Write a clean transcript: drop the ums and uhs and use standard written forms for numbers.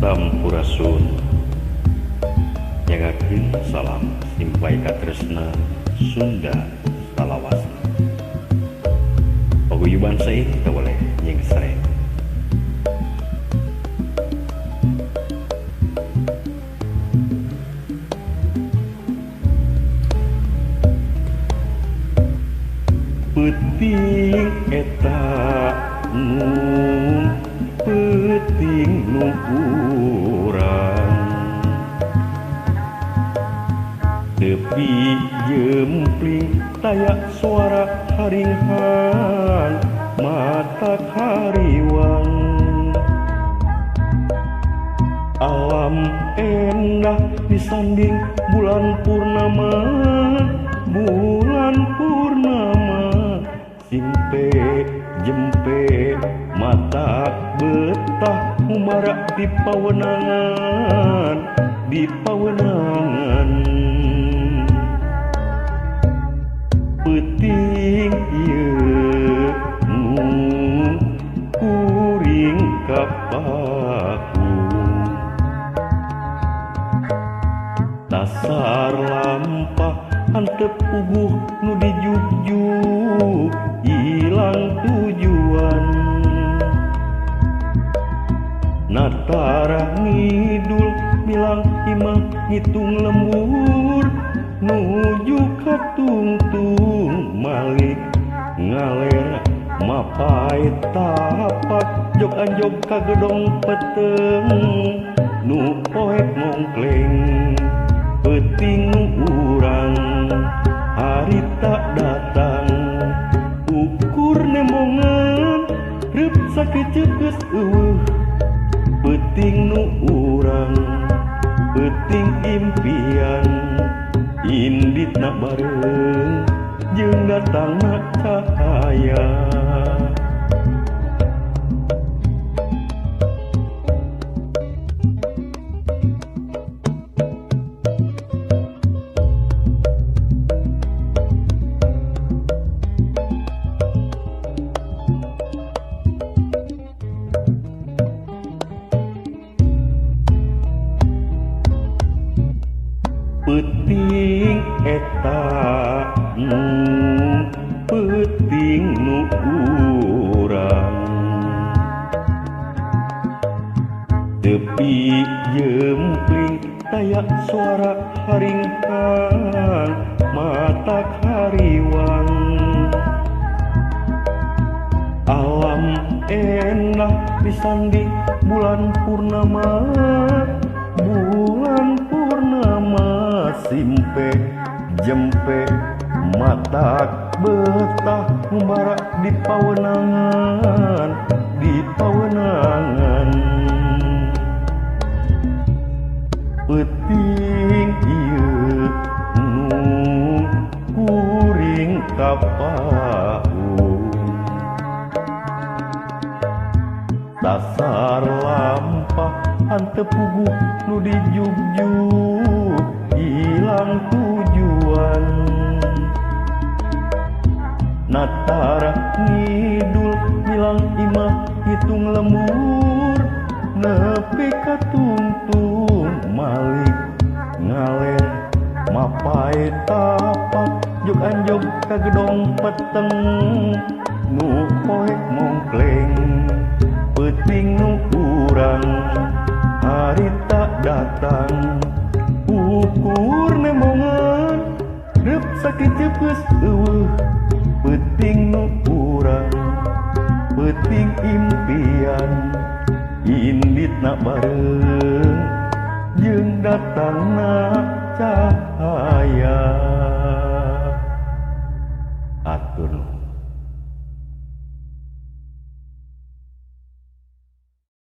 Sampurasun, nyagakeun salam simpai katresna Sunda salawasna. Paguyuban saing teu boleh nyengsreng. Peuting eta nu peuting nu urang, tepi jempling taya suara haringhan mata hariwang. Alam endah disanding bulan purnama, bulan purnama. Simpe jempe mata betah ngumarak di pawenangan, di pawenangan. Peuting ieu nu kuring kapaku, dasar lampah antep puguh nu dijugjug ilang tujuan. Natara ngidul bilang imah ngitung lembur nuju katungtung malik ngaler mapai tapak jog anjog ka gedong peteng nu poek mongkleng. Peuting nu urang harita datang ukur nemongan reup sakeceup geus eueuh. Peuting nu urang peuting impian inditna bareng jeung datangna cahaya. Peuting eta nu peuting nu urang, tepi jempling taya suara haringkang mata hariwang. Alam endah disanding bulan purnama, bulan purnama. Simpe jempe mata betah ngumarak di pawenangan, di pawenangan. Peuting ieu nu kuring kapahu, dasar lampah antep puguh nu dijugjug ilang tujuan. Natara ngidul milang imah ngitung lembur nepi katungtung malik ngaler mapai tapak jog anjog ka gedong peteng nu poek mongkleng. Peuting nu urang harita datang ukur nemongan reup sakeceup geus eueuh. Peuting nu urang peuting impian inditna bareng jeung datangna cahaya. Atur.